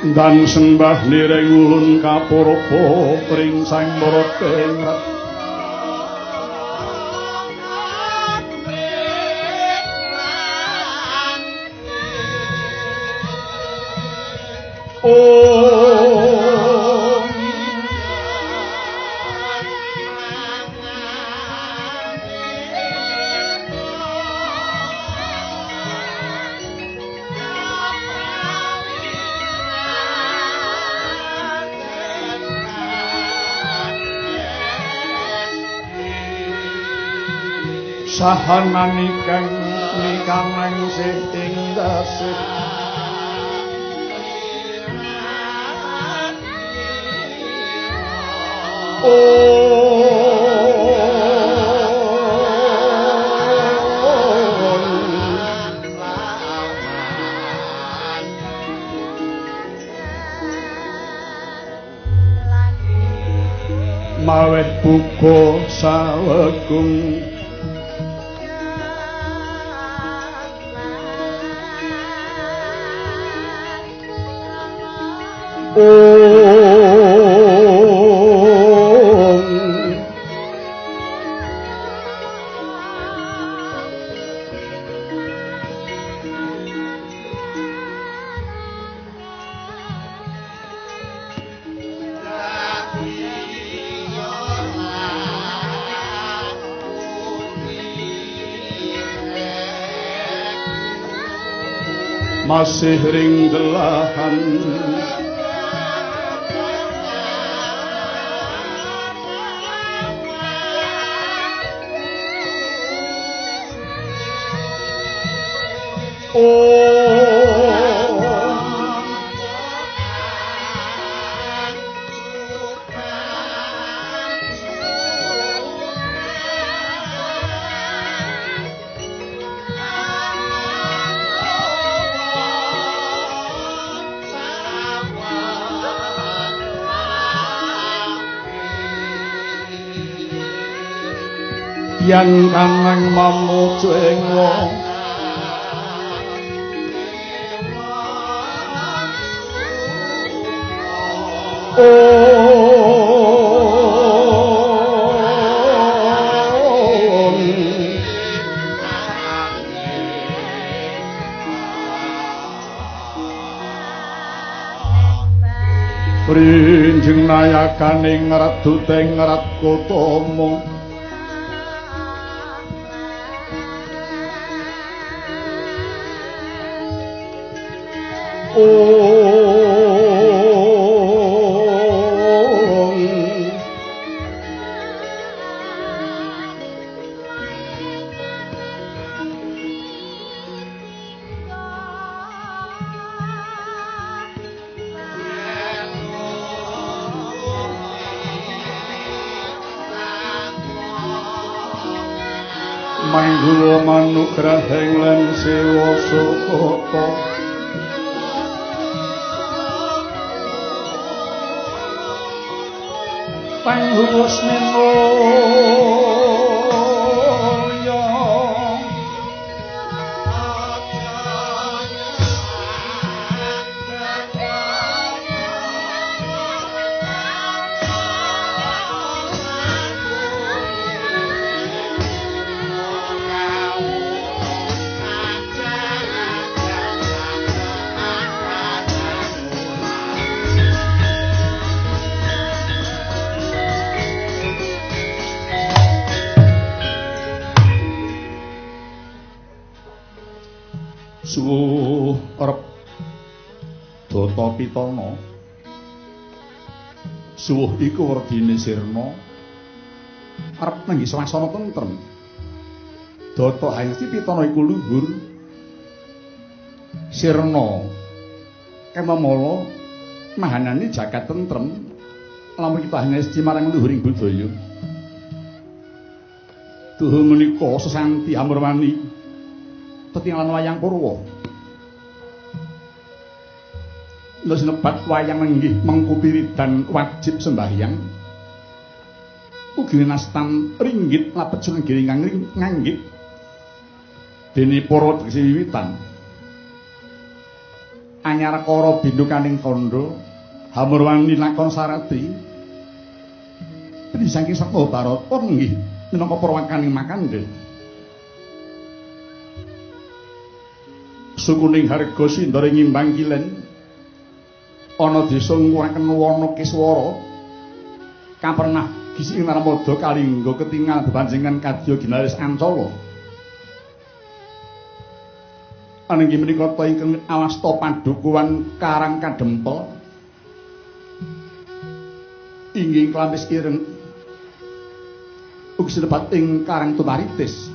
Dan sembah nireng ulun kapurpa ring Sang Baratengrat. Sahanani kang nikamang sih ing dasih maweh buka sawegung masih ring delahan yang kanang mamuju ing wong Rinjing nayakaning raduteng rat kutama Manggula manugrahing lan sewa sukata Panghus ninoyo Suwuh rep Data Pitana. Suwuh iku werdine sirna arep nanggi swasana tentrem. Data Hangesti Pitana iku luhur. Sirna kemamala mahanane jagat tentrem lamun kita hangesti marang luhuring budaya. Tuhu menika sesanti amurwani tetinggalan wayang Purwa. Lha sinebat wayang nenggih mengku piridan wajib sembahyang. Ugi nastan ringgit lapet sunenggih ingkang nganggit. Dene para tegese wiwitan. Anyar kara bindukaning kandha hamurwani lakon sarati tri saking Satwa Barata nggih minangka perwakaning makandhe. Sukuning harga sindore ngimbang kilen ana desa nguraken wana Kiswara kapernah gisik ing Narmada Kalingga ketingal bebanjengan kadya ginaris Ancala. Anenggi menika ta ingkang awasta padukuhan Karang Kadempel inggih klampis ireng ugi sinebat ing Karang Tumaritis.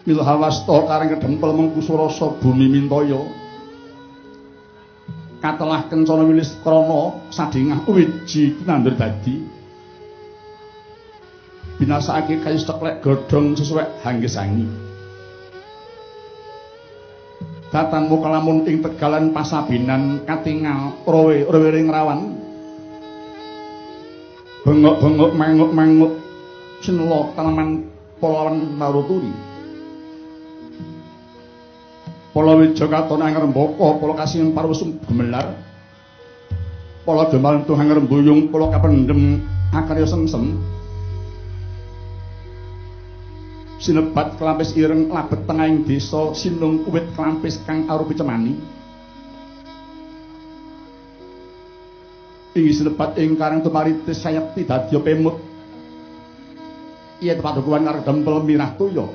Mila hawasta Karang Kadempel mengku surasa bumi mintaya katelah kencana wilis krana sadingah wiji kinandur dadi binasakake kayu ceklek godhong sesuwek hanggesangi. Datan mukalamun ing tegalan pasabinan katingal rowe-rowe rawan bengok-bengok manguk-manguk sinela tanaman polawan maruturi. Palawija katon angrembaka, pala kasihan parwesum gumelar, pala gemantuh angrembuyung, pala kapendhem akarya sengsem. Sinebat klampis ireng labet tengahing desa sinung kuwit klampis kang arupi cemani. Inggih sinebat ing Karang Tumaritis sayekti dadya pemut. Iya padukuhan Karang Dempel mirah toya.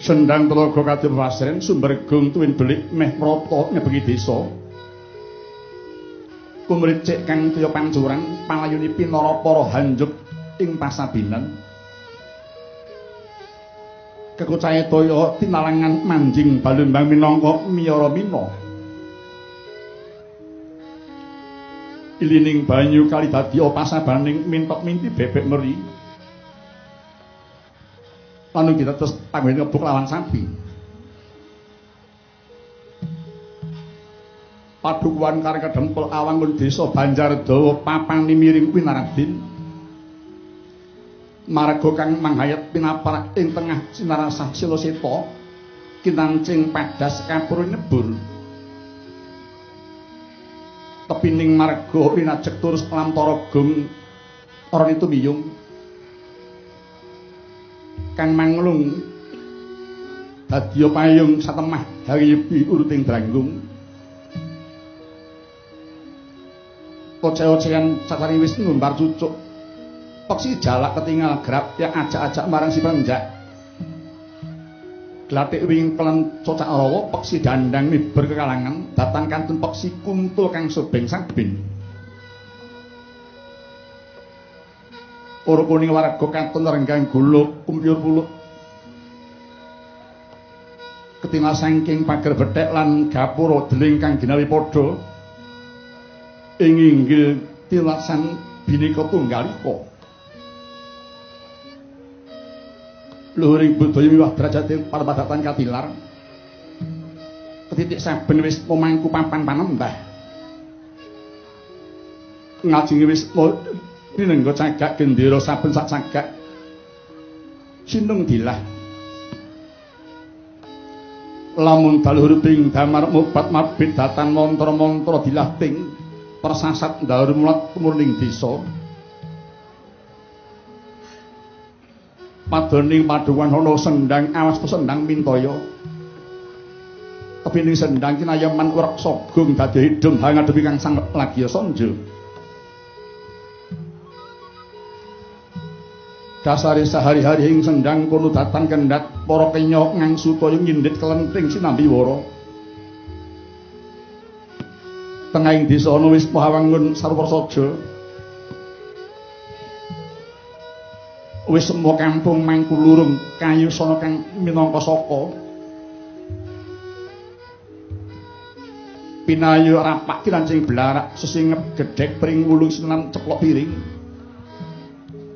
Sendang telaga kadya pasren sumber gung tuwin belik meh mrata nyebengi desa. Kumricik kang toya pancuran palayuni pinara para hanjuk ing pasabinan. Kekucahe toya tinalangan manjing balumbang minangka miyara mina. Ilining banyu kali dadi pasabaning mintok-minti bebek meri. Lan ugi terus panggone ngebuk lawan sapi. Padukuhan Karang Kadempel awangun desa Banjardawa papane miring Winaradin. Marga kang manghayat pinaparak ing tengah sinarasah Silaseta kinancing padas kapur nyebur. Tepining marga rinajek terus lamtara gung ora tumiyung. Kang manglung dadya payung satemah hariyebi uruting dranggung. Oce-ocean cacari wis ngumbar cucuk. Peksi jalak ketingal grap ya ajak-ajak marang si penjak. Glathik wingkelen cocak rawa peksi dandang miber kekalangan datang kantun peksi kuntul kang sobeng sabin. Ora kuning warga katon renggang gula kumpyur puluk. Ketingal saking pager bethek lan gapura deling kang ginawi padha ing inggil tilasan Bhinneka Tunggal Ika. Luhuring budaya miwah derajate parpadatan katilar. Ketitik saben wis mangku papan panembah. Ngajenge wis rinengga cagak gendera saben sak cagak sinung dilah. Lamun dalu huruping damar mubat mabit datan mantra-mantra dilah ting persasat ndaur mulat tumurning desa. Padoning paduwan ana sendang awas sendang mintaya. Tepining sendang kinayaman wreksa gung dadi hidung hangadepi kang sang lagya sanja. Dasare sehari-hari ing sendang kono datan kendhat para kenya ngangsu kaya nyindhit kelenting sinambi wara. Tengahing desa ana wis mahawangun sarwa saja. Wis semua kampung mangku lurung kayu sono kang minangka saka. Pinayu rapak kinancing blarak sesingep gedhek pring wulung senam ceplok piring.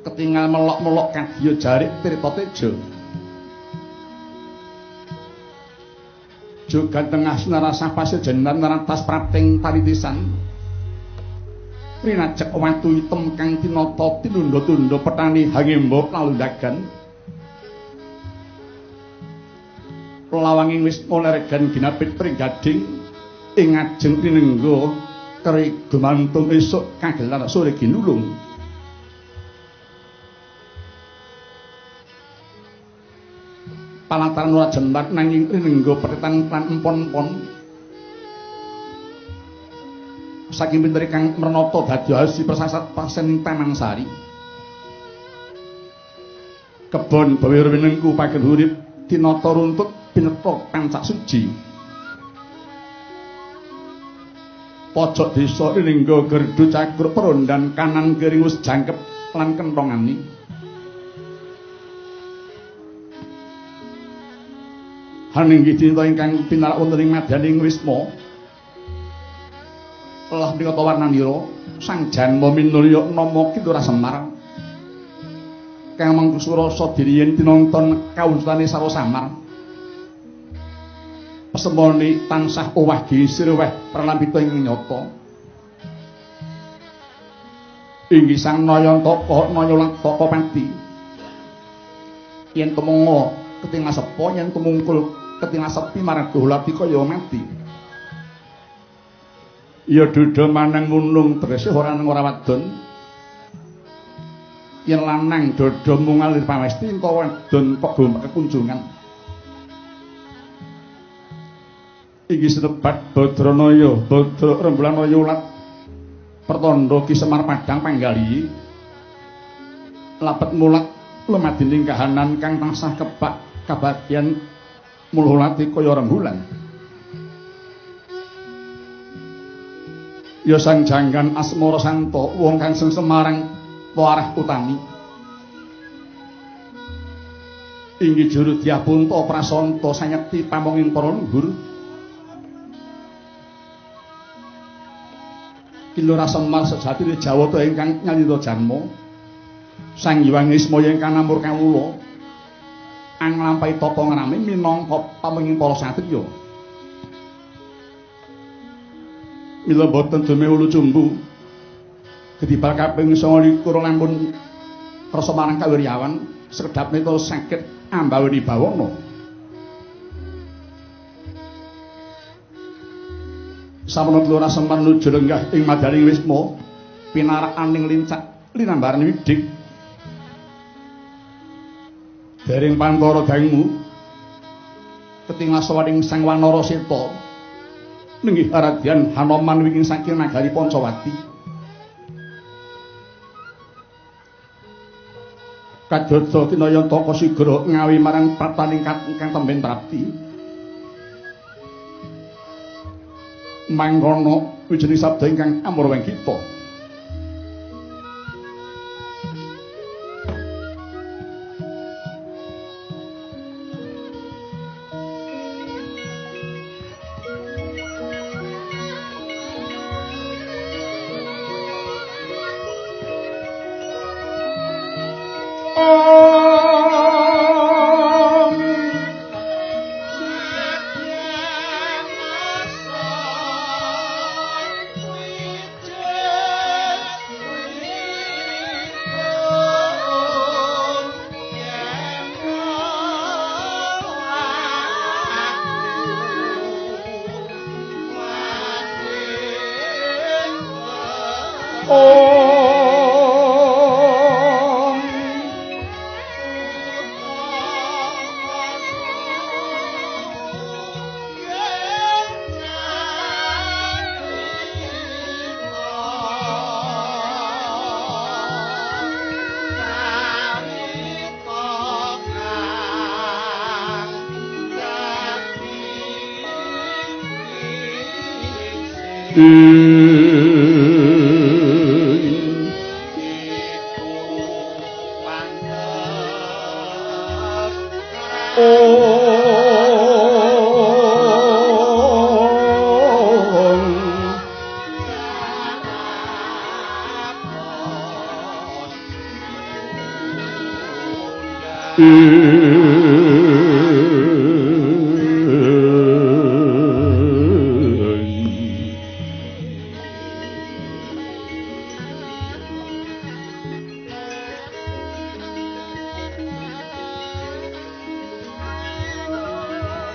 Ketingal melok-melok kadya jarik tirta teja. Jogan tengah sinarasah pasir jenan neratas prapting taritisan. Rinajek watu item kang tinata tinunda-tunda petani hangemba lalundagan. Lawanging wisma leregan ginapit pring gading ing ngajeng tinengga keri gumantung esuk kagelar sore ginulung. Palataran ora jembar nanging rinengga petetan lan empon-empon. Saking pintere kang mrenata dadi hasi persasat pasen ing Taman Sari. Kebon bawir winengku pager urip tinata runtut pinetha pancak suci. Pojok desa rinengga gerdu cakruk perondan kanan kiri wis jangkep lan kenthongane. Haning dinta ingkang pinarak wonten ing madyaning wisma. Lah menika warnanira sang janma minulya nama Ki Lurah Semar. Kang mangku surasa diri yen tinonton kawujudane sarwa samar. Pesemone tansah owah gisir owah pralampita ingkang nyata. Inggih sang Nayantaka Nayalantaka pati. Yen tumenga ketingal sepo, yen tumungkul ketingal sepi marga lati kaya mati. Ya duda manang munung tegese ora nang ora wadon. Yen lanang dada mung ngalir pawesti utawa wadon pegom kekunjungan. Iki sinebat Badranaya, Badra Rembulanaya ulat pertanda Ki Semar Padhang panggali. Lapet mulak lumadining kahanan kang tansah kebak kabagyan mululati kaya rembulan. Ya sang janggan asmara santa wong kang sing Semarang warah utami. Inggih juru dyapunta prasanta sanyekti pamonging para luhur. Ki Lurah Semar sejatine Jawata ingkang nyalindra janma. Sang Hyang Ismaya ingkang namur kawula anglampahi tata ngrami minangka pamonging para satriya. Mila boten dume ulu cumbu. Ketibal kaping 29 lampun rasa marang kawiryawan sekedhap neta saged ambaweni bawana. Samono Lurah Semar nuju lenggah ing madyaning wisma pinarakaning lincak linambaran widik. Dereng pantara dangu ketingal sawaning Sang Wanara Seta nenggih Radyan Hanoman wingking saking nagari Pancawati. Kadosta Kinayantaka sigra ngawi marang praptaning kang temben prapti. Mangkono wijining sabda ingkang amur wengkita.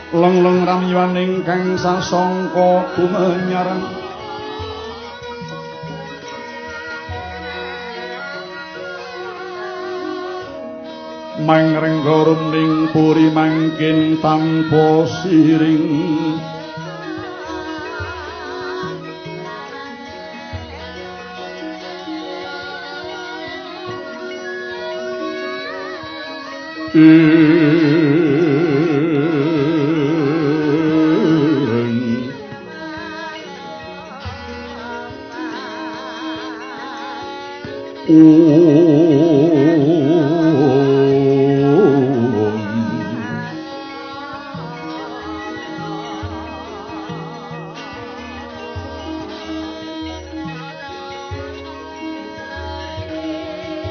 Long-long ramyaning kang sasangka gumenyarang mangrengga ning puri mangkin tanpa siring.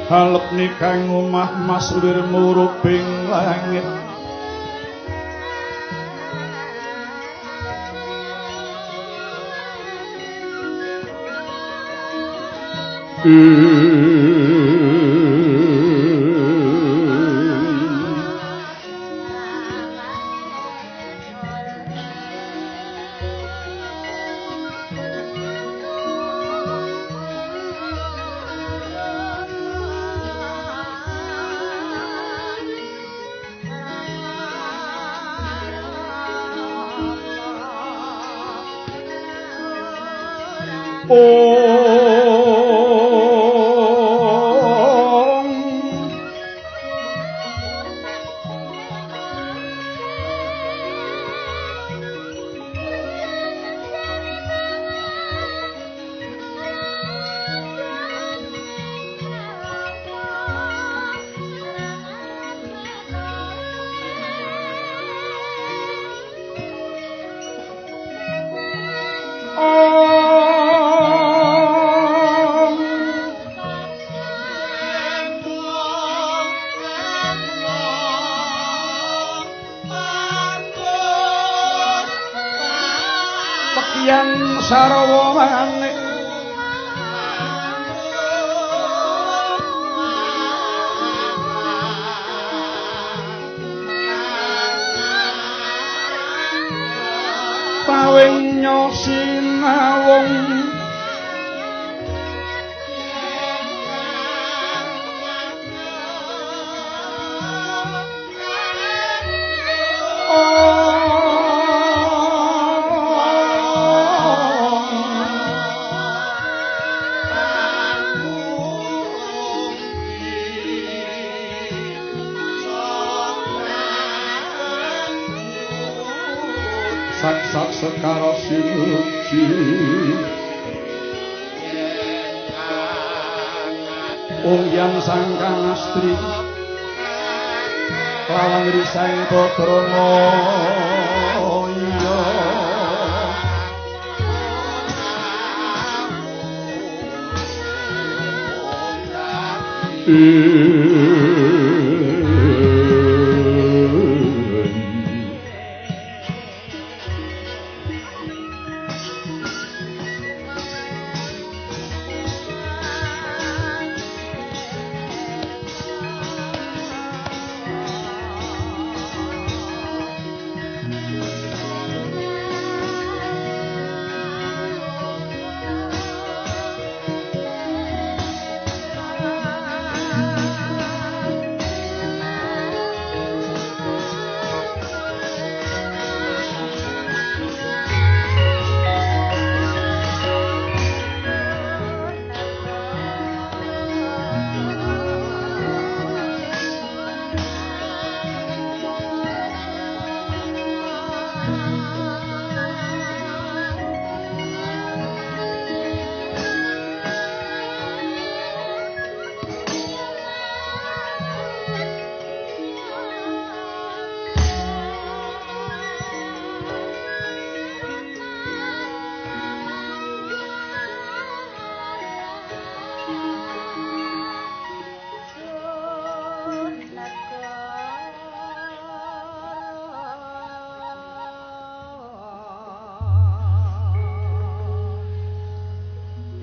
Halep nikang omah mas lir murubing langit Sarawa manik tawing nyosinawung sak-sak sekara sinuji ungyan sang kangastri lawan risang badrana iya.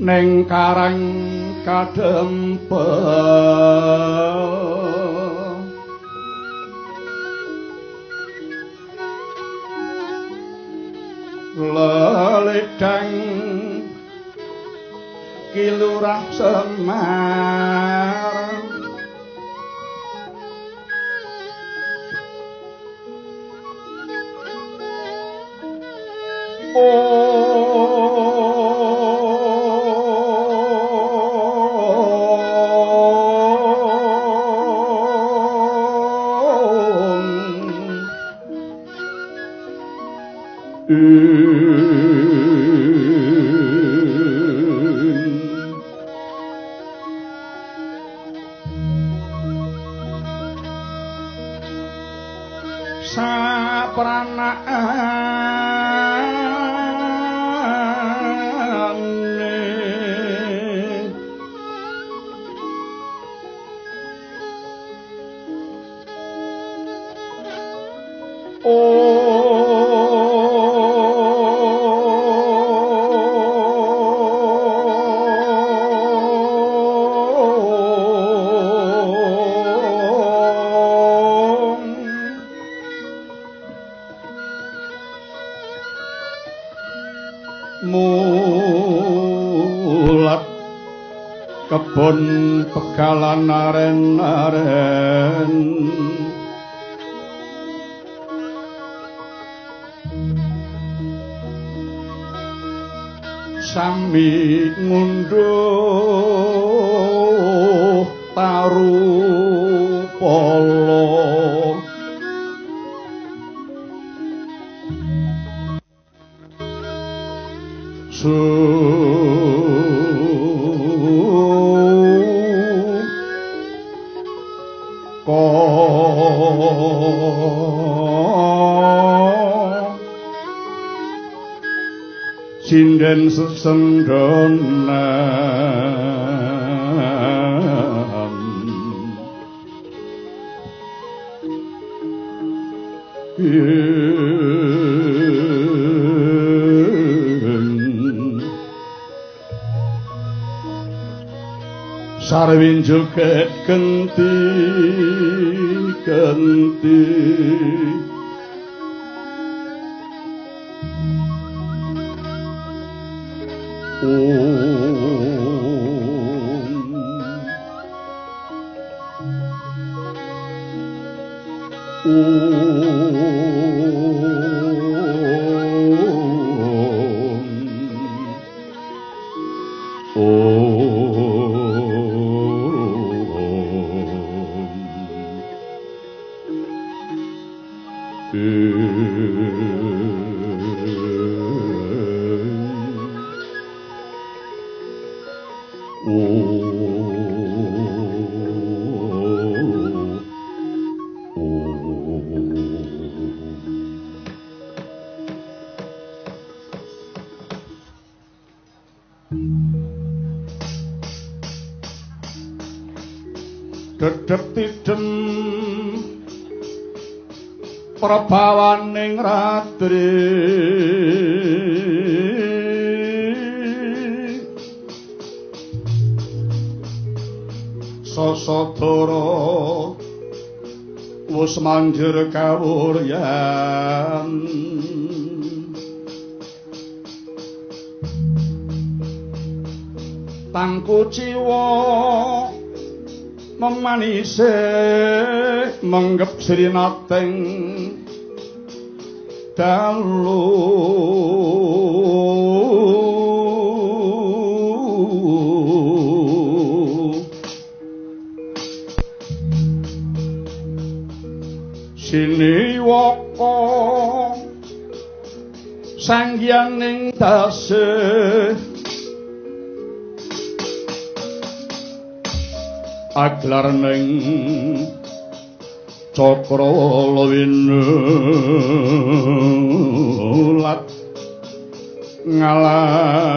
Neng karang kadempel Gedang Ki Lurah Semar. Mulat kebon pegalan aren-aren sami ngunduh taru pala sinden sesendonan sarwin joget genti genti dedep tidem prabawaning ratri sasadara wis manjur kawuryan tangku ciwa memanise menggep srinateng dalu siniwaka sanghyang tasih aglar ning cakrawala winulat ngalangu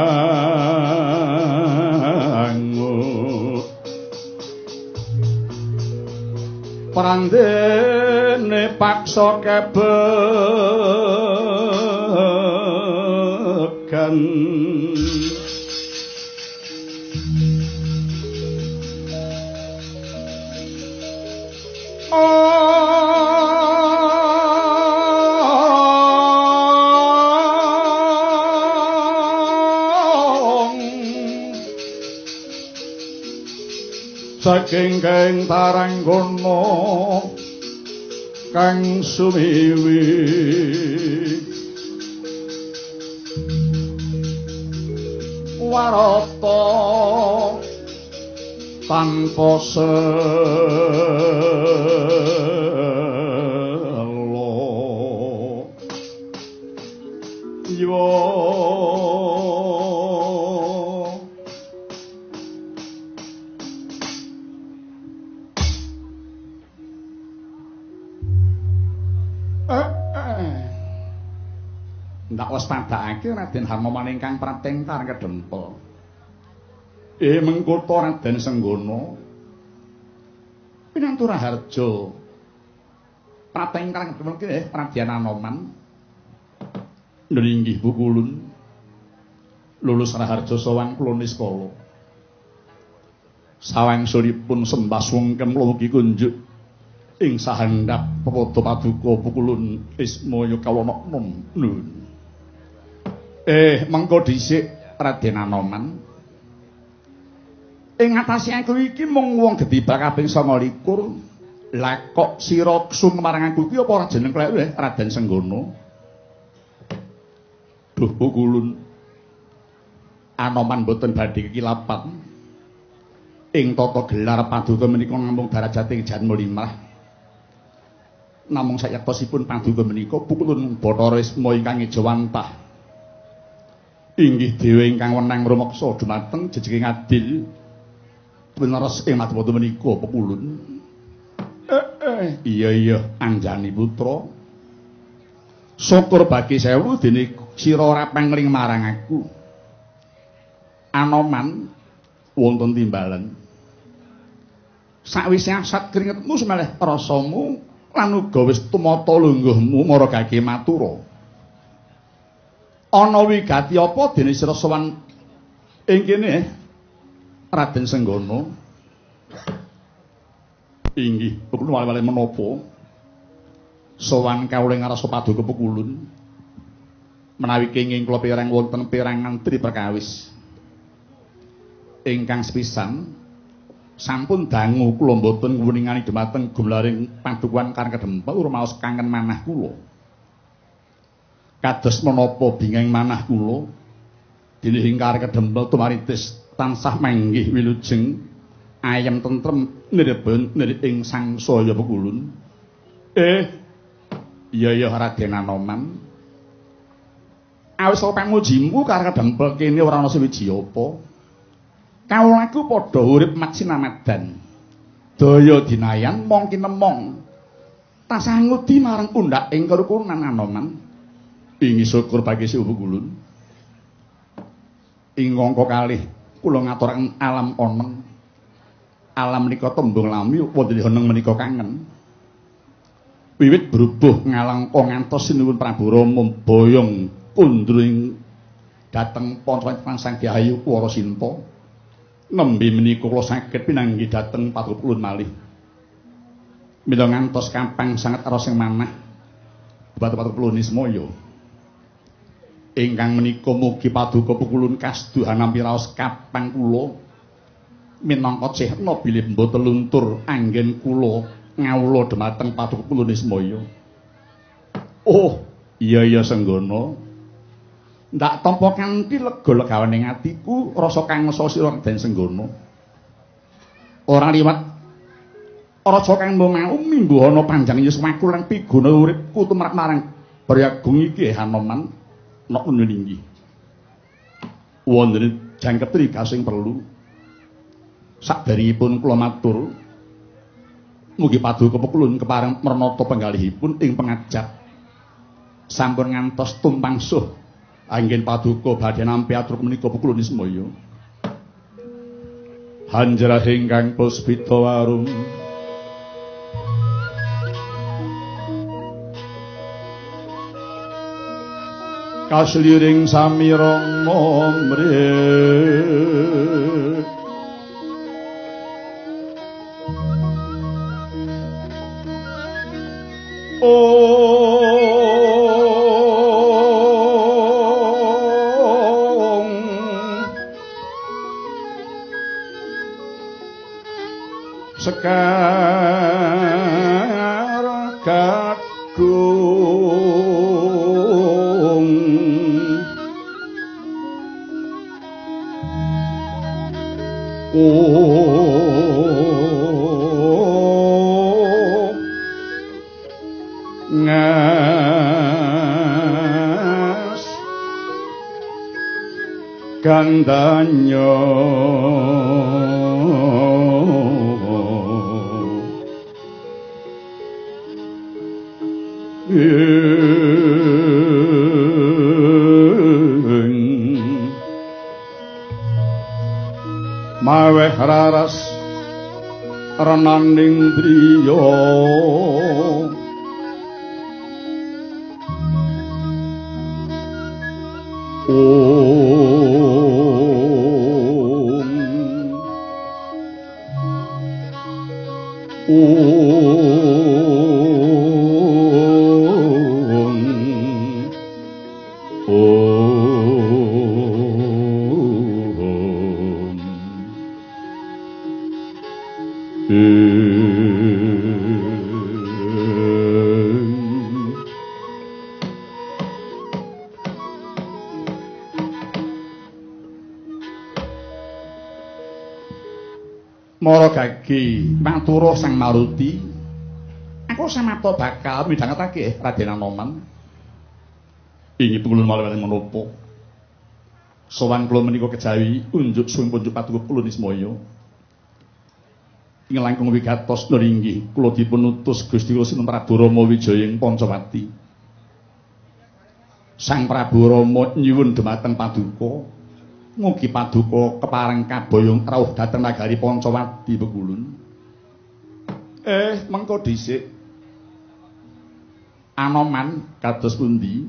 prandene paksa kebegan. Saking keng taranggana kang sumiwi warata tanpa sela yo. Ndak waspadakake Raden Hanoman ingkang prapteng tarang kedempel. Mengkota Raden Senggana pinantu raharja prapteng tarang kedempel ki Raden Hanoman nringgih pukulun lulus raharja sowan kula niskala. Sawangsulipun sembah sungkem kula mugi kunjuk ing sahandap pepada paduka pukulun Ismaya kawula nom nun. Mengko dhisik Raden Anoman. Ing ngatasi aku iki mung wong gedibak kaping 29. Lah kok sira sung marang aku iki apa ora jeneng kleru Raden Senggana? Duh pukulun. Anoman boten badhe kekilapan. Ing tata gelar paduka menika namung darajating janma limrah. Namung sayektosipun paduka menika pukulun Bathara Isma ingkang ejawantah. Inggih dewa ingkang wenang rumeksa dumateng jejeging adil pineres ing madyapada menika pepulun. Iya iya Anjani putra. Syukur bagi sewu dene sira ora pangling marang aku. Anoman wonten timbalan. Sakwise asat keringetmu semeleh rasamu lan uga wis tumata lungguhmu maragake matura. Ana wigati apa dene sira sowan ing kene Raden Senggana? Inggih, pukul wali-wali menapa? Sowan kawula ing ngarsa paduka pukulun. Menawi kenging kula pirang wonten perangan tri perkawis. Ingkang sepisan sampun dangu kula mboten ngwuningani dumateng gumlaring padukuhan Karang Kedempel rumaos kangen manah kula. Kados menapa bingeng manah kula dene ing Karang Kedempel tumaritis tansah manggih wilujeng ayem tentrem nireben nir ing sangsaya pekulun. Iya iya Raden Anoman. Awis pangujimu Karang Kedempel kene ora ana sewiji apa. Kawulaku padha urip matsinamadan. Daya dinayan mong kinemong. Tasah ngudi marang undhak ing kerukunan Anoman. Inggih syukur bagi si pukulun. Ing angka kalih kula ngaturaken alam oneng. Alam menika tembung lami wonten oneng menika kangen. Wiwit brubuh ngalangka ngantos sinuwun Prabu Rama boyong kundring dhateng Panca Sang Hyang Warasinta. Nembe menika kula saged pinanggih dhateng paduka malih. Mila ngantos kampang sanget raos ing manah batu-batu kula nismaya. Ingkang menika mugi paduka pukulun kasduhan nampi raos kapang kula minangka cehna bilih mboten luntur anggen kula ngawula dhumateng paduka kula nismaya. Oh, iya iya Senggana. Ndak tampa kanthi lega legawane atiku rasa kangsa sira Raden Senggana. Ora liwat raja kang mau mimbuhana panjang yuswaku lan piguna uripku tumrap marang Brayagung iki Hanoman nok ninggi. Wonten jangkep trigasing perlu. Saderengipun kula matur mugi paduka pekulun kepareng mernata penggalihipun ing pengajap. Sampun ngantos tumpang suh anggen paduka badhe nampi atur menika pekulun Ismaya. Hanjrah ingkang puspita warum kasliring samirana mrih Sekar gadung ngas gandanyo maweh raras renaning driya Om Om Om Mara gage matura Sang Maruti, aku samapta bakal midhangetake Raden Anoman. Inggih pengulun malih menapa? Sowan kula menika kejawi unjuk suwun punjuk paduka kula Nismaya. Ing langkung wigatos nur inggih kula dipun utus Gusti kula Sinten Prabu Rama Wijaya ing Pancawati. Sang Prabu Rama nyuwun dhumateng paduka, mugi paduka kepareng kaboyong rawuh dhateng nagari Pancawati Bekulun. Mengko dhisik. Anoman kados pundi?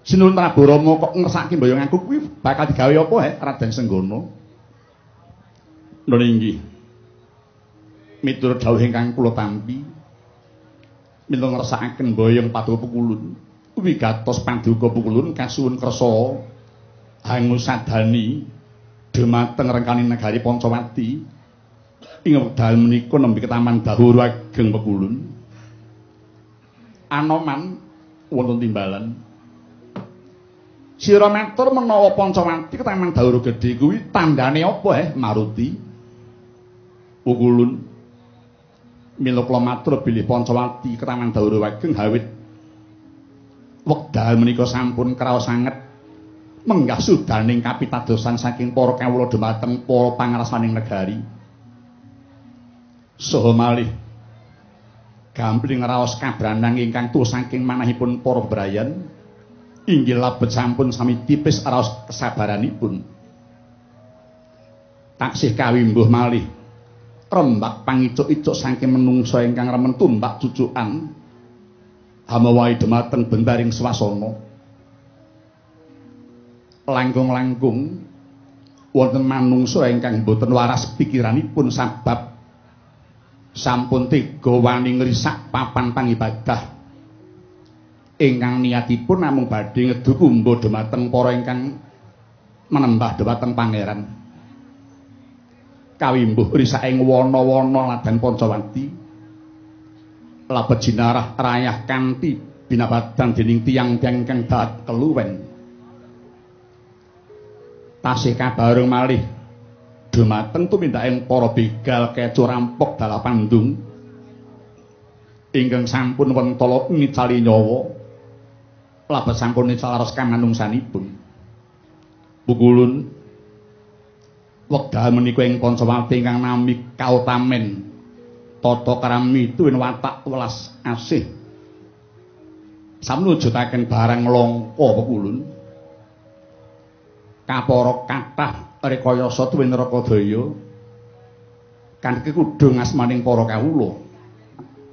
Sinuwun Prabu Rama kok ngersake mboyong aku kuwi bakal digawe apa Raden Senggana? Nun inggih. Miturut dawuh ingkang kula tampi, mila ngersakaken mboyong paduka Bekulun. Wigatos paduka Bekulun kasuwun kersa hangusadani dhumateng rengkaning negari Pancawati. Ing wekdal menika nembe ketaman dahuru ageng Bekulun. Anoman wonten timbalan. Sira matur menawa Pancawati ketaman dahuru gedhe kuwi tandane apa Maruti? Bekulun. Mila kula matur bilih Pancawati ketaman dahuru ageng hawit wekdal menika sampun kraos sanget menggah sudaning kapitadosan saking para kawula dhumateng para pangrasaning negari. Saha malih gampling raos kabranang ingkang tuwa saking manahipun para bebrayan inggih labet sampun sami tipis raos kesabaranipun. Taksih kawimbuh malih rembak pangicuk-icuk saking menungsa ingkang remen tumbak cucukan hamawahi dhumateng bentaring swasana. Langkung-langkung wonten manungsa ingkang boten waras pikiranipun sabab sampun tega wani ngrisak papan pangibadah ingkang niatipun namung badhe ngedu kumba dhumateng para ingkang manembah dhumateng pangeran. Kawimbuh risaking wana-wana ladan Pancawati labet jinarah rayah kanthi binabadan dening tiyang-tiyang ingkang dahat keluwen. Tasih kabareng malih dhumateng tumindaking para begal keco rampok dalah pandung ingkang sampun wentala ngicali nyawa labet sampun nical raos kamanungsanipun. Pukulun wekdal menika ing Pancawati ingkang nami kautamen tata krami tuwin watak welas asih sampun wujudaken barang langka. Pukulun kapara kathah rekayasa tuwin Rakadaya kanthi kudung asmaning para kawula,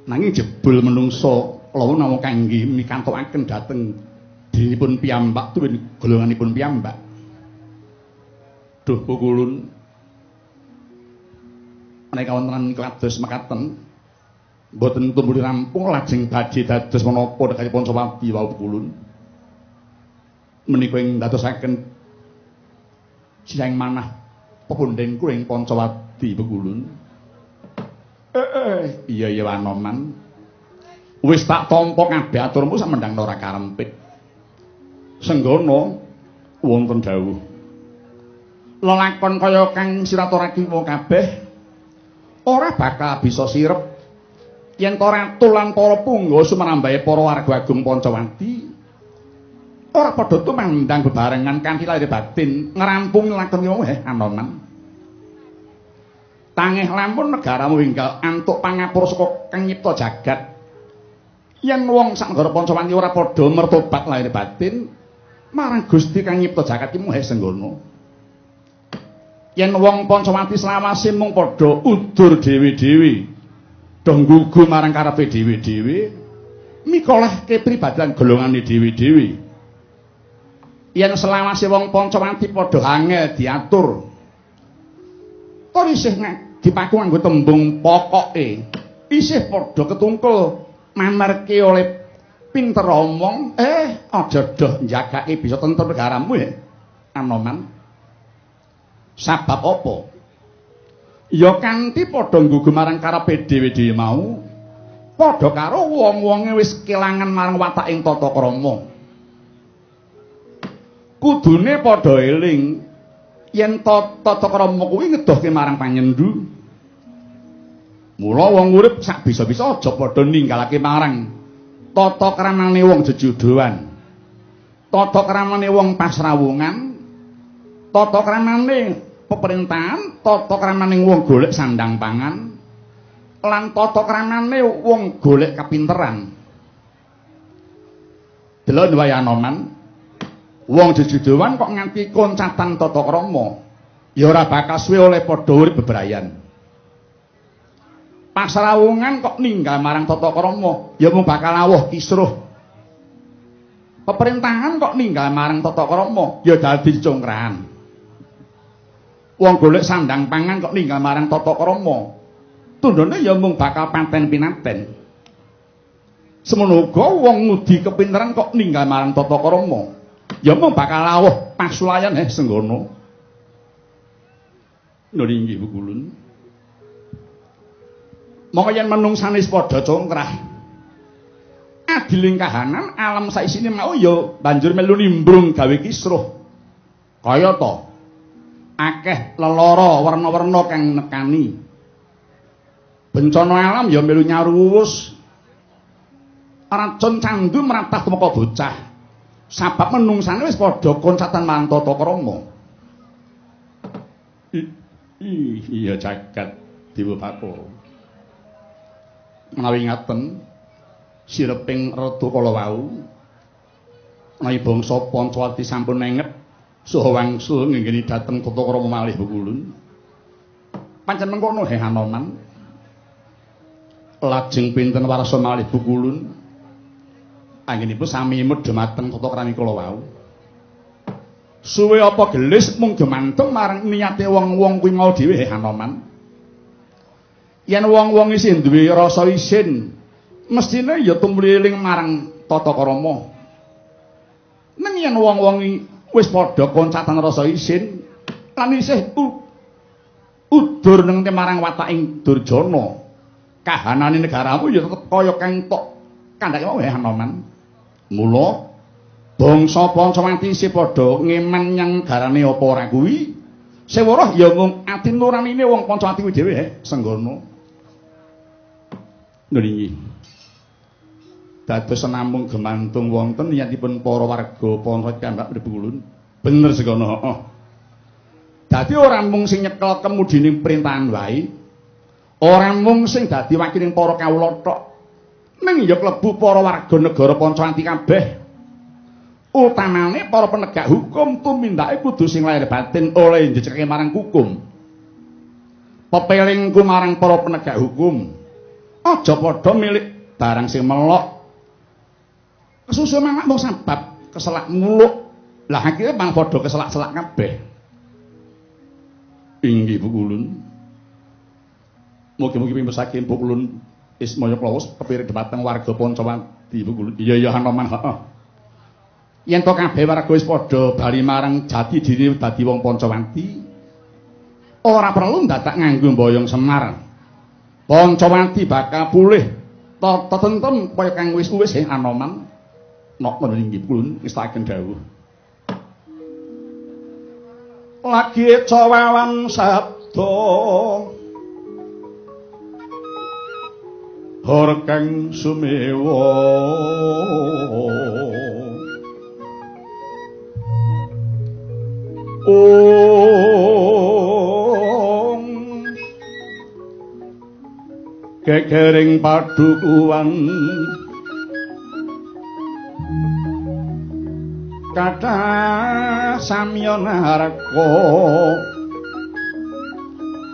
nanging jebul menungsa lawa namung kangge mikantokaken dhateng dirinipun piyambak tuwin golonganipun piyambak. Duh Pukulun, menika wonten kados mekaten mboten tumbuli rampung lajeng badhe dados menapa negari Pancawati wau Pukulun. Menika ing dadosaken siang manah pepundhen kula ing Pancawati Bekulun. Iya iya Anoman. Wis tak tampa kabeh aturmu samendang ora karempit. Senggono wonten dawuh. Lelakon kaya kang siraturake wong kabeh ora bakal bisa sirep yen to ratu lan para punggawa sumrambahe para warga agung Pancawati ora padha tumandang bebarengan kanthi lahir batin ngrampungi lakon wong Anoman. Tangeh lamun negaramu enggal antuk pangapura saka Kang Nyipta jagat. Yen wong sak negara Pancawati ora padha mertobat lahir batin marang Gusti Kang Nyipta jagat ki mung senggono. Yen wong Pancawati selawase mung padha udur dhewe-dhewe, do nggugu marang karepe dhewe-dhewe, mikoleh kepribadian golongane dhewe-dhewe. Yen selawase wong Pancawati padha angel diatur, tur isih dipaku nganggo tembung pokoke, isih padha ketungkul mamerke oleh pinter omong, aja doh njagake bisa tentrem negaramu ya Anoman. Sabab apa? Ya kanthi padha nggugu marang karepe dhewe-dhewe mau, padha karo wong-wonge wis kelangan marang wataking tata krama. Kudune padha eling yen tata krama kuwi ngedohke marang panyendu. Mula wong urip sak bisa-bisa aja padha ninggalake marang tata kramane wong jejudoan, tata kramane wong pasrawungan, tata kramane peperintahan, tata kramane wong golek sandang pangan, lan tata kramane wong golek kapinteran. Delok wae Anoman, wong jejudoan kok nganti koncatan tata krama, ya ora bakal suwe oleh padha urip bebrayan. Pasrawungan kok ninggal marang tata krama, ya mung bakal awuh kisruh. Peperintahan kok ninggal marang tata krama, ya dadi congkrahan. Wong golek sandang pangan kok ninggal marang tata krama, tundhone ya mung bakal paten pinaten. Semono uga wong ngudi kepinteran kok ninggal marang tata krama, ya mung bakal awuh pasulayan senggono. Nuri inggih Bukulun. Mongko yen menungsane wis padha congkrah, adiling kahanan alam saisine mau ya banjur melu nimbrung gawe kisruh. Kaya ta akeh lelara werna-werna kang nekani. Bencana alam ya melu nyaruwus. Racun candu mratah tumeka bocah. Sabab menungsane wis padha koncatan marang tata krama. Iya jagat Dewa Bapa. Menawi ngaten sireping ratu kala wau, menawi bangsa Pancawati sampun enget saha wangsul ngenggeni dhateng tata krama malih Bukulun. Pancen mengkono he Anoman. Lajeng pinten warsa malih Bukulun anggenipun sami imut dhumateng tata krami kala wau. Suwe apa gelis mung gemantung marang niate wong-wong kuwi mau dhewe he Anoman. Yen wong-wong isih duwe rasa isin, mestine ya tumliling marang tata krama. Ning yen wong-wong wis padha koncatan rasa isin lan isih udur neng marang wataking Durjana, kahanane negaramu ya tetep kaya kang tok kandhake wae Anoman. Mula bangsa Pancawati isih padha ngeman nyang garane apa ora kuwi, sewuruh ya mung ati nuranine wong Pancawati kuwi dhewe senggono. Nggih. Dados namung gemantung wonten niyatipun para warga Pancawati kambak mriku. Bener senggono, heeh. Dadi ora mung sing nyekel kemudining perintahan wae, ora mung sing dadi wakiling para kawula tok, ning ya klebu para warga negara Pancawati kabeh. Utamane para penegak hukum tumindake kudu sing lahir batin oleh njejeke marang hukum. Pepelingku marang para penegak hukum, aja padha milik barang sing melok. Kesusu mangak mung sebab keselak muluk. Lah akhire malah padha keselak-selak kabeh. Inggih Bukulun. Mugi-mugi pimpesake Bukulun Ismaya Klawus kepiring dhumateng warga Pancawati Bukulun. Iya iya Anoman, heeh. Yen to kabeh warga wis padha bali marang jati diri dadi wong Pancawati, ora perlu ndadak nganggo mboyong Semar. Pancawati bakal pulih tata tentrem kaya kang wis-wis Anoman. Napa inggih kula ngestakaken dawuh. Lagi cawawan sabda hor kang sumewa ong gegering padukuan kathah samya naraka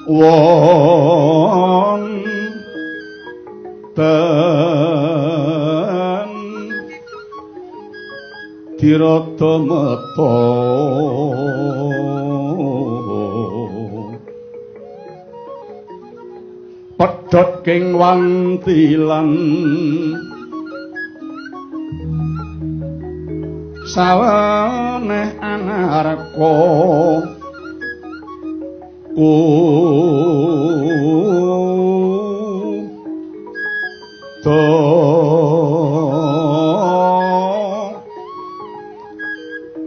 wonten tirata meta pedhot king wantilan saweneh anarka ku do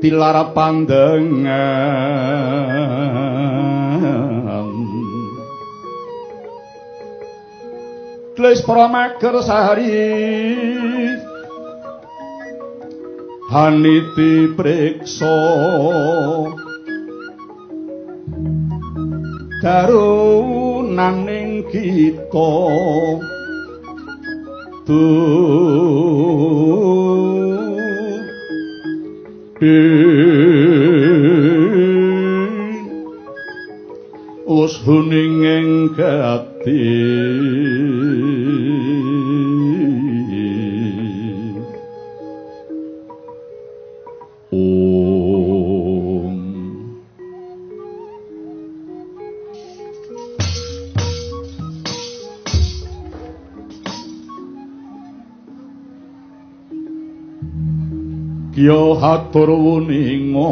tilar pandengan tlis para mager sari haniti priksa darunaning kita wus huning ing gati. Om. Kya hatur wuninga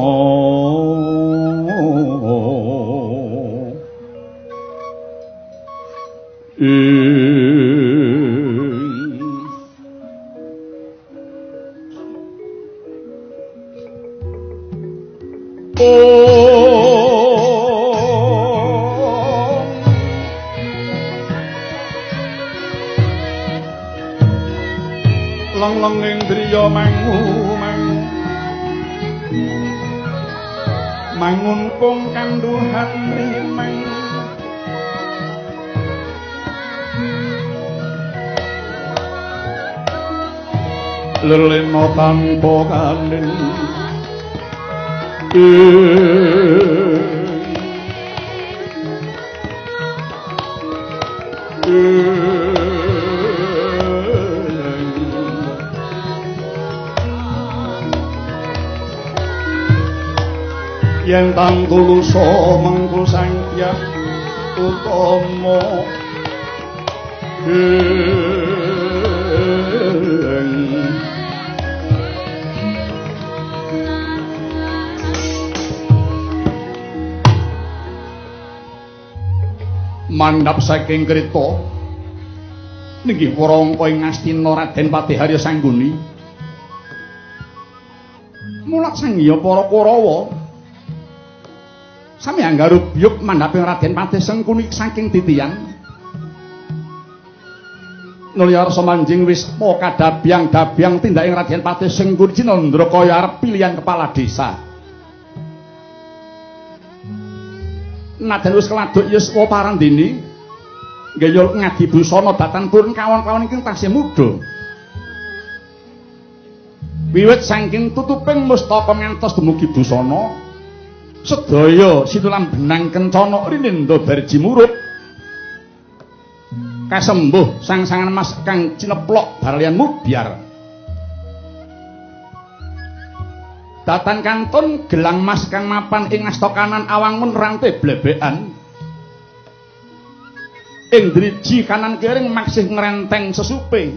Long-long indriya mangu mangu mangun kung kanduhan rimeng lelena tanpa kanin yen tangtulusa mengku Sang Hyang Utama mandhap saking krita nggih warangka ing Ngastina Raden Patih Harya Sangguni mulak sang hyang para Kurawa sami anggarubyuk mandhaping Raden Patih Sengkuni saking titiang nulya rasa manjing wis kadabyang-dabyang tindaking Raden Patih Sengkuni cinandra kaya arep pilihan kepala desa. Najan wis keladuk yuswa parandene nggayul ngadi busana datan purun kawon-kawon ingkang tasih muda. Wiwit saking tutuping mustaka ngantos dumugi busana sedaya situlam benang kencana rinindha barji murup kasembuh sang-sangan mas kang cineplok barlian mubyar datan kantun gelang mas kang mapan ing asta kanan awangun rante blebekan ing driji kanan kiring maksih ngrenteng sesupe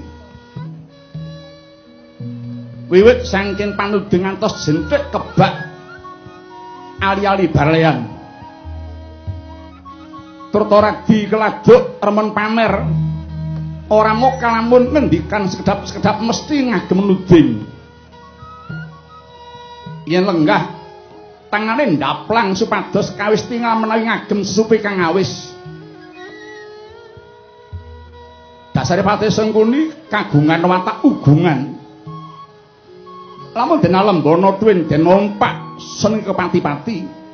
wiwit saking panuding ngantos jenthik kebak ali-ali barlean. Turta radi keladuk remen pamer. Ora mok kalamun ngendikan sekedap-sekedap mesti ngagem nuding. Yen lenggah tangane ndaplang supados kawis tingal menawi ngagem sesupi kang awis. Dasare Patih Sengkuni kagungan watak ugungan. Lamun den alembana tuwin den numpak seneng kepati-pati.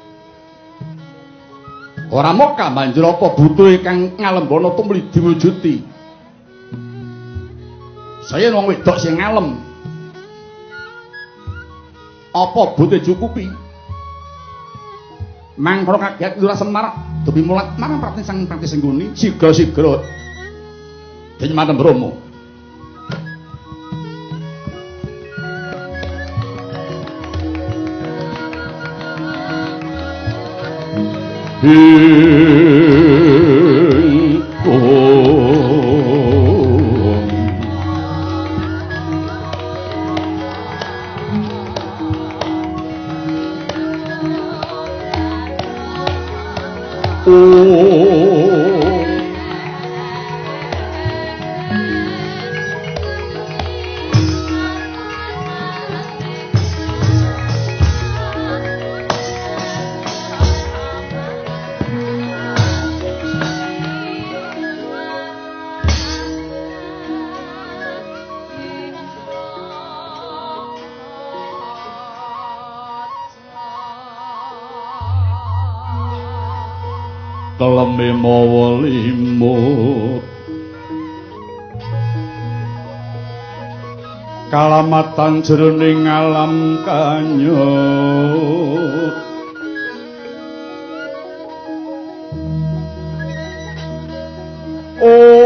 Ora moka banjur apa butuhe kang ngalembana tumli diwujudi. Saya wong wedok sing ngalem. Apa butuhe cukupi? Mangkara kaget Lurah Semar dupi mulat marang Pratin Sang Patih Sengkuni sigra-sigra den Matem Bromo. Keleme mawa limut kalamatan jroning alam kanyut ong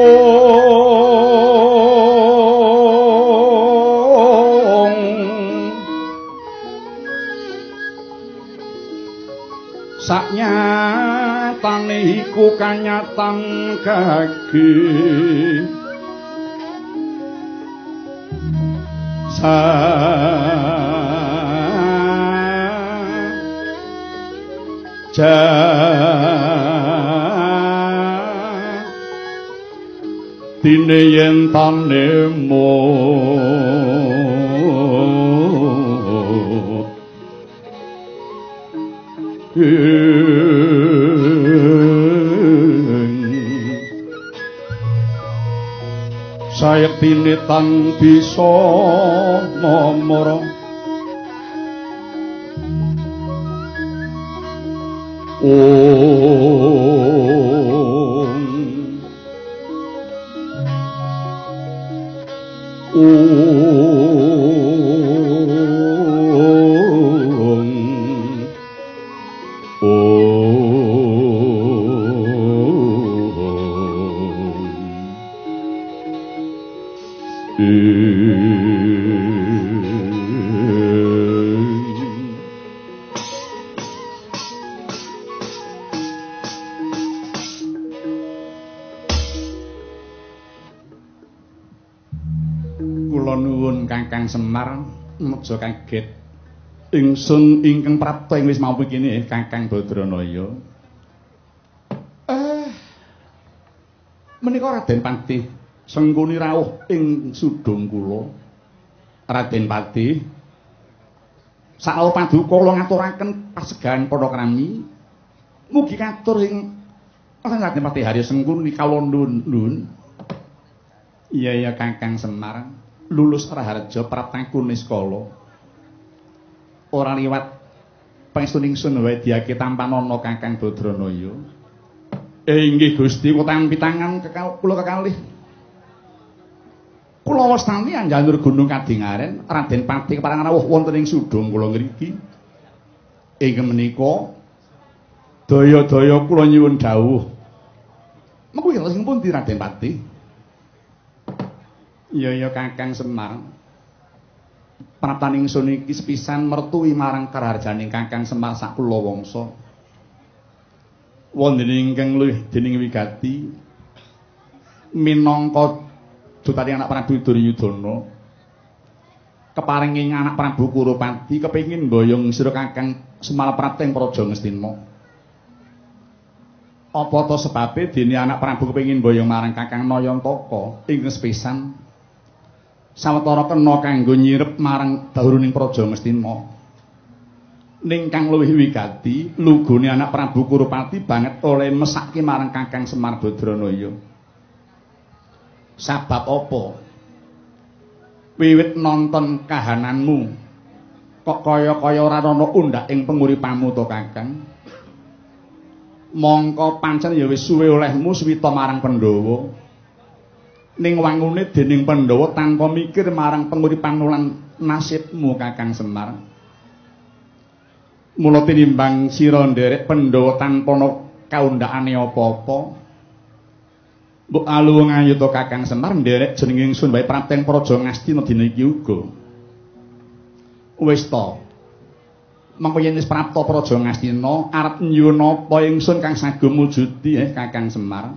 saknya tane iku kanyatan kaki sa ja dine yen tane mut sayektine tan bisa momoro ong ong Kula nuwun Kakang Semar aja kaget. Ingsun ingkang prapta ing wis mau kene Kakang Badranaya. Menika Raden Patih Sengkuni rawuh ing sudung kula. Raden Patih saao paduka kula ngaturaken pasegahan panakrami. Mugi katur ing Raden Patih Harya Sengkuni kawula nuwun. Iya ya Kakang Semar, lulus raharja praptaku niskala. Ora liwat pangestu ingsun wae diake tampanana Kakang Badranaya. Inggih Gusti, kula tampi tangan kula kekalih. Kula wastani anjanur Gunung Kadingaren, Raden Patih kepareng rawuh wonten ing sudung kula ngriki. Inggih menika daya-daya kula nyuwun dawuh. Mengko sing pundi Raden Patih? Iya ya Kakang Semar. Praptan ingsun iki sepisan mertuwi marang karaharjaning Kakang Semar sak kula wangsa. Wonten ingkang luwih dening wigati minangka dutaning anak Prabu Duryudana. Keparing ing anak Prabu Kurupati kepengin mboyong sira Kakang Semar prapta ing Praja Ngastina. Apa to sebabe dene anak Prabu kepengin mboyong marang Kakang Nayantaka ingkang sepisan sawetara kena kanggo nyirep marang dahuruning Praja Ngastina. Ning kang luwih wigati, lugune anak Prabu Kurupati banget oleh mesake marang Kakang Semar Badranaya. Sabab apa? Wiwit nonton kahananmu kok kaya-kaya ora ana undhak ing penguripanmu to Kakang. Mongko pancen ya wis suwe olehmu suwita marang Pandhawa. Ning wangune dening Pandhawa tanpa mikir marang penguripan lan nasibmu Kakang Semar. Mula tinimbang sira nderek Pandhawa tanpa ana kaundhakane apa-apa. Mbok aluwung ayu to Kakang Semar nderek jenenge ingsun wae prapteng Praja Ngastina dina iki uga. Wis to. Mengko yen wis prapta Praja Ngastina arep nyuwun apa ingsun kang sagung mujudi Kakang Semar.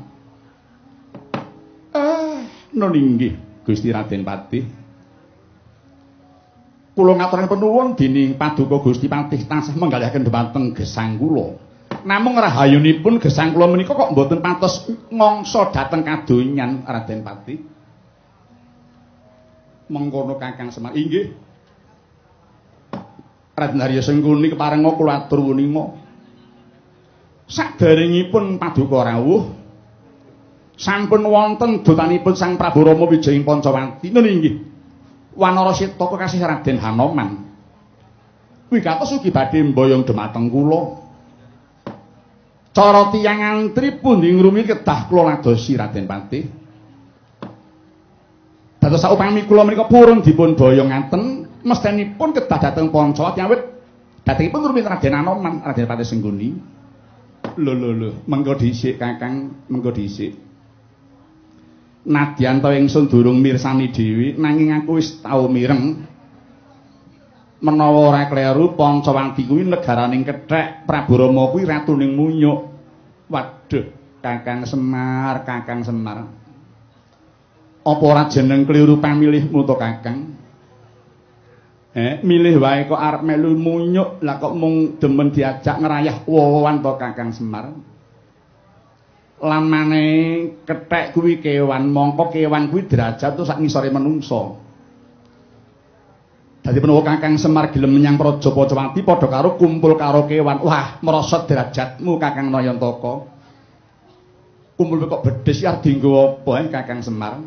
Nun inggih Gusti Raden Patih. Kula ngaturaken penuwun dening paduka Gusti Patih tansah menggalihaken dhumateng gesang kula. Namung rahayunipun gesang kula menika kok mboten patos ngangsa dhateng kadonyan Raden Patih. Mengkono Kakang Semar. Inggih. Raden Arya Sengkuni keparenga kula atur wuninga. Saderengipun paduka rawuh sampun wonten dutanipun Sang Prabu Rama Wijaya ing Pancawati. Nun inggih. Wanara Sita kekasih Raden Hanoman. Wigatos ugi badhe mboyong dhumateng kula. Cara tiyang antri pundi ngrumi kedah kula ladosi Raden Patih. Dados saupami kula menika purun dipun boyong ngaten, mestenipun kedah dhateng Pancawati awit datengipun ngrumi Raden Hanoman, Raden Patih Sengguni. Lho lho lho, mengko dhisik Kakang, mengko dhisik. Nadyan ta ingsun durung mirsani dhewe, nanging aku wis tau mireng menawa ora kleru Pancawati kuwi negaraning kethek, Prabu Rama kuwi ratuning munyuk. Waduh, Kakang Semar, Kakang Semar. Apa ora jeneng kliru pamilihmu to Kakang? Milih wae kok arep melu munyuk, lah kok mung demen diajak ngrayah wowan to Kakang Semar? Lamane kethek kuwi kewan, mongko kewan kuwi derajat sak ngisore menungsa. Dadi menawa Kakang Semar gelem menyang Praja Pancawati padha karo kumpul karo kewan. Wah, merosot derajatmu Kakang Nayantaka. Kumpul kok bedhes arep dienggo apa Kakang Semar?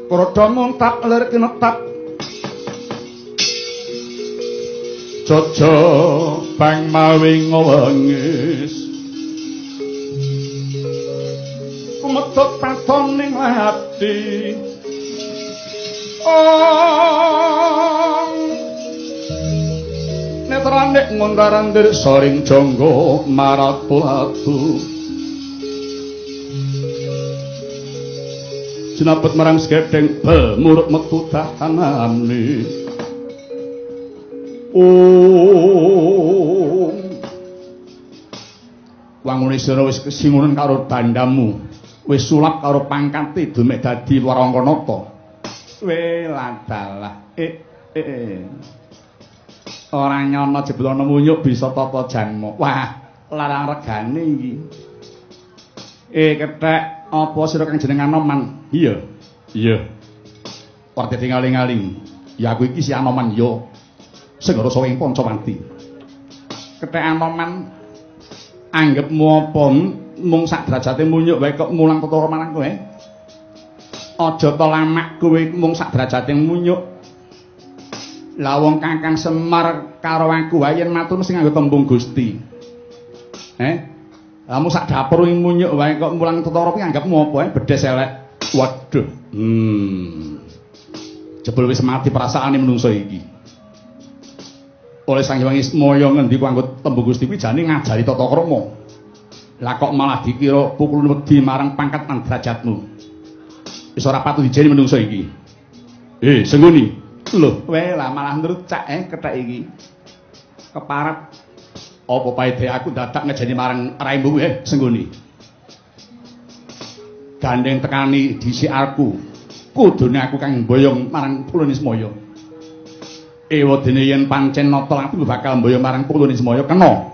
Krada mung tak lir kinetap. Jojo bang mawi ngwengis. Kumedhot paton ning ati. Ong netrane ngundarandir soring jangga maratu-atu. Sinapet marang skedheng bel muruk metu dahanane. Ong wangune sira wis kesingunen karo dandamu, wis sulap karo pangkate dumeh dadi Warangkanata. Weladalah ora nyono jebul ana munyuk bisa tata janma. Wah, larang regane iki. Kethek apa sira kang jeneng Anoman? Iya. Iya. Ora dadi ngaling-aling. Ya aku iki si Anoman ya. Sing rasa ing Pancawati. Kethek Anoman anggepmu apa mung sak derajate munyuk wae kok mulang perkara marang kowe? Aja to lamak kowe mung sak derajate munyuk. Lah wong Kakang Semar karo aku wae yen matur mesti nganggo tembung Gusti. Lah mung sak dapur ing munyuk wae kok mulang tetara kuwi anggapmu apa bedhes elek. Waduh. Jebul wis mati perasaane menungso iki. Oleh Sang Hyang Ismaya ngendi ku anggo tembung Gusti kuwi jane ngajari tata krama. Lah kok malah dikira pukulun wedi marang pangkat lan derajatmu. Wis ora patut dijeni menungso iki. Sengguni. Lho, lah malah nrucak kethek iki. Keparap apa paede aku dadak ngejeni marang raimu Sengguni. Gandeng tekani dhisik aku. Kudune aku kang mboyong marang Pulo Nismaya. Ewa dene yen pancen nata ati bakal mboyong marang Pulo Nismaya kena.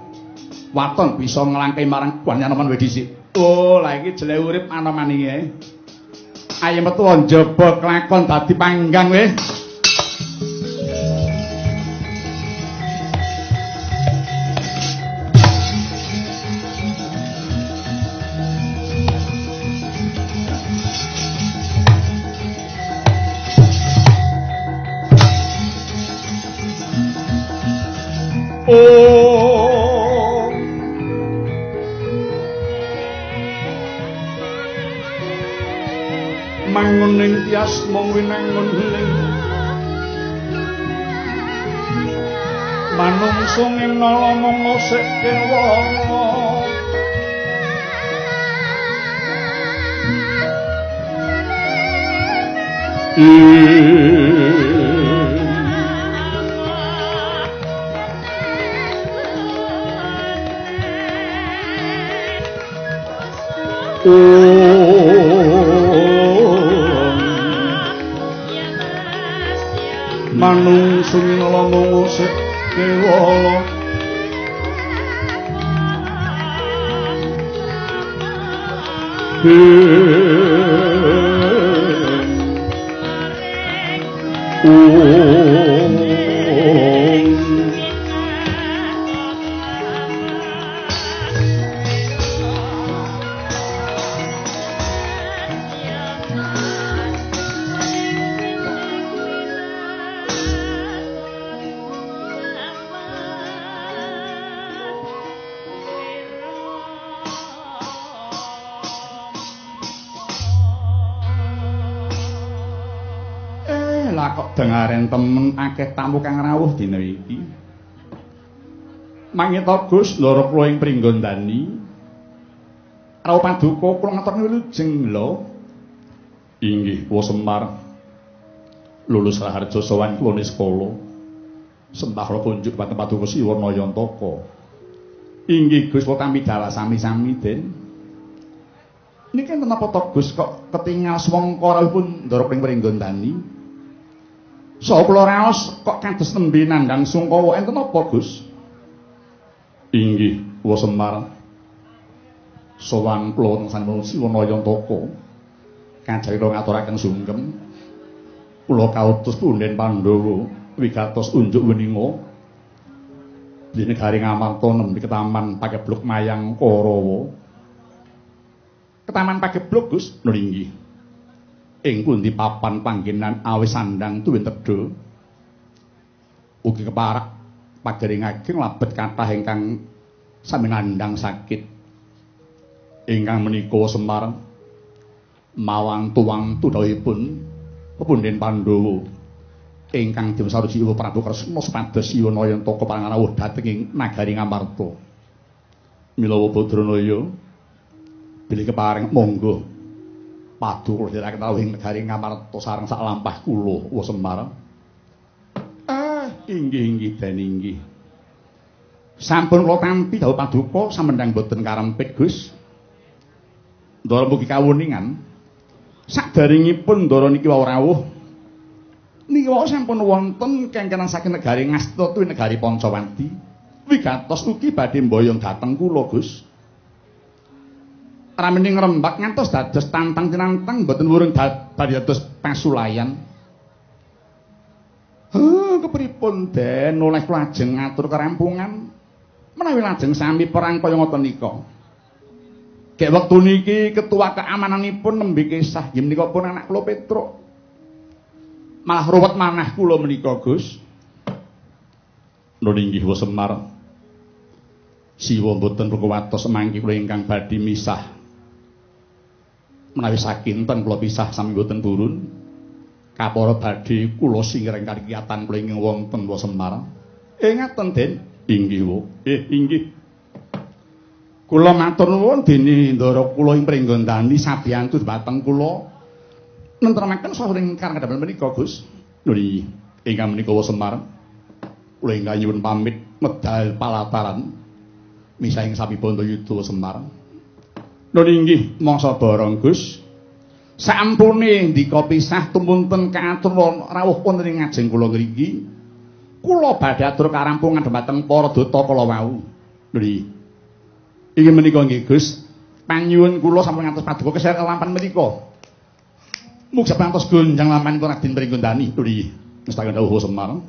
Waton bisa nglangkai marang kuwi Anoman wae dhisik. Oh, lha iki jelek urip Anoman iki. Ayo metu njaba kelakon dadi panggang weh. Oh, mangun ing tias mung winangun ning manungsa ing nala mung sik kewana. Manungsa nala mung sik kewala. Dengaren temen akeh tamu kang rawuh dina iki. Mangita Gus ndara kula ing Pringgondani. Rawuh paduka kula ngaturake wilujeng lho. Inggih kula Semar. Lulus Raharja sowan kula niskala. Sembah kula kunjuk dhateng paduka Siwa Nayantaka. Inggih Gus kula tampi dalah sami-sami Den. Niki enten napa to Gus kok ketingal swangka rawuhipun ndara ing Pringgondani? Saha kula raos kok kados nembe nandhang sungkawa enten apa Gus? Inggih kula Semar. Sowan kula wonten sampun Siwa Nayantaka. Kajawi kula ngaturaken sungkem. Kula kautus punden Pandhawa wigatos unjuk weninga. Di negari Ngamarta nembe ketaman Pagebluk Mayang Karawa. Ketaman Pagebluk Gus? Lho inggih. Ing pundi papan panggenan awis sandang tuwin tedha ugi keparak pagering ageng labet kathah ingkang sami nandhang sakit ingkang menika Semar mawantu-wantu dawuhipun pepunden Pandhawa ingkang dipun saruji Prabu Kresna supados Siwa Nayantaka parangarawuh dhateng ing nagari Ngamarta. Mila Badranaya bilih kepareng monggo padu kula dherekaken rawuh ing negari Ngamarta sareng sak lampah kula wa Semar. Ah, inggih inggih den inggih. Sampun kula tampi dawuh paduka samendhang boten karempit Gus. Ndara mugi kawuningan. Sadaringipun ndara niki wau rawuh. Niki wau sampun wonten kengkenan saking negari Ngasta tuwi negari Pancawati. Wigatos ugi badhe mboyong dhateng kula Gus. Ramene ngrembak ngantos dados tantang tinantang mboten wurung badhe dados pasulayan. Heh, kepripun Den oleh kula ajeng ngatur kerampungan menawi lajeng sami perang kaya ngoten nika. Gek wektu niki ketua keamananipun nembe kisah nggih menika pun anak kula Petruk. Malah ruwet manah kula menika Gus. Nun inggih wa Semar. Siwa mboten rukuwatos mangki kula ingkang badhe misah. Menawi sakinten kula pisah sami mboten purun. Kapara badhe kula singring karikiyatan kula ing wonten wa Semar. Ngaten Den. Inggih wa. Inggih. Kula matur nuwun dene ndara kula ing Pringgondani sabiyantu dhumateng kula nentremaken saha ing karang kadamel menika Gus. Lho ingkang menika wa Semar. Kula ingkang nyuwun pamit medal palataran misah ing sami Bandayuda Semar. Lho inggih mangsa bareng Gus. Sampune ndika pisah tumunten kaatur rawuh wonten ing ngajeng kula ngriki. Kula badhe atur karampungan dhumateng para duta kala wau. Lho Inggih menika nggih Gus. Panyuwun kula sampun ngantos paduka keseret lampan menika. Muksa pantos gonjang lampanipun Raden Pringgondani. Nggih. Mestaka dawuh Semar.